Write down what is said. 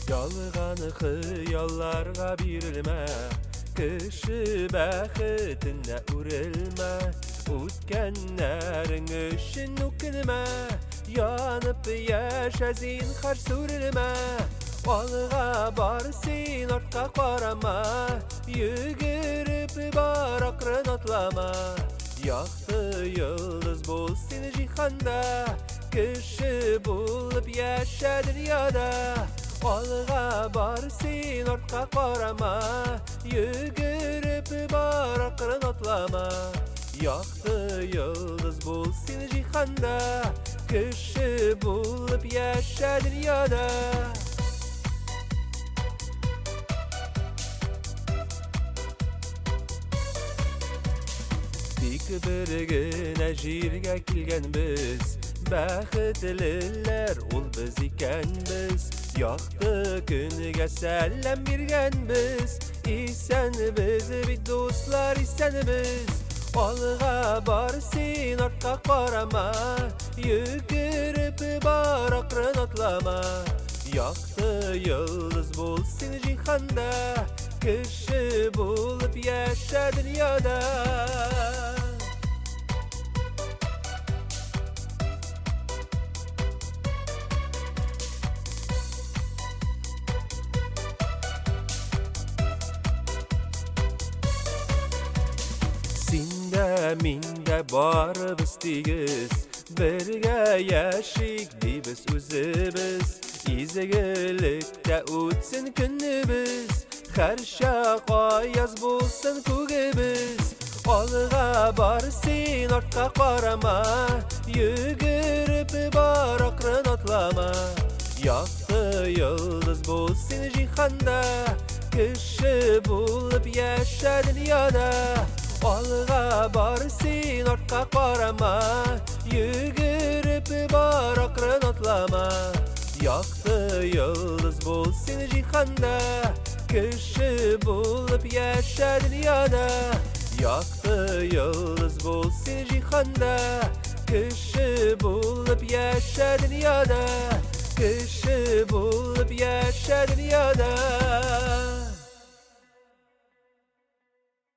Ялган хыялларга бирелмә, кеше бәхетенә үрелмә, үткәннәрең өчен үкенмә, янып яшә, зинһар сүрелмә. Алга бар син, артка карама, йөгереп бар, акрын атлама. Якты йолдыз бул син җиһанда, кеше булып яшә дөньяда. Алга бар син, артка карама, йөгереп бар, акрын атлама. Якты йолдыз бул син җиһанда, кеше булып яшә дөньяда. Тик бер генә җиргә килгәнбез, бәхетлеләр ул без икәнбез. Якты көнгә сәлам биргәнбез, исәнбез бит, дуслар, исәнбез. Алга бар син, артка карама, йөгереп бар, акрын атлама. Якты йолдыз бул син җиһанда, кеше булып яшә дөньяда. Син дә, мин дә барыбыз тигез, бергә яшик дибез үзебез. Изгелектә үтсен көнебез, һәрчак аяз булсын күгебез. Алга бар син, артка карама, йөгереп бар, акрын атлама. Якты йолдыз бул син җиһанда, кеше булып яшә дөньяда. Алга бар син, артка карама, йөгереп бар, акрын атлама. Якты йолдыз бул син җиһанда, кеше булып яшә дөньяда. Якты йолдыз бул син җиһанда, кеше булып яшә дөньяда. Кеше булып яшә дөньяда.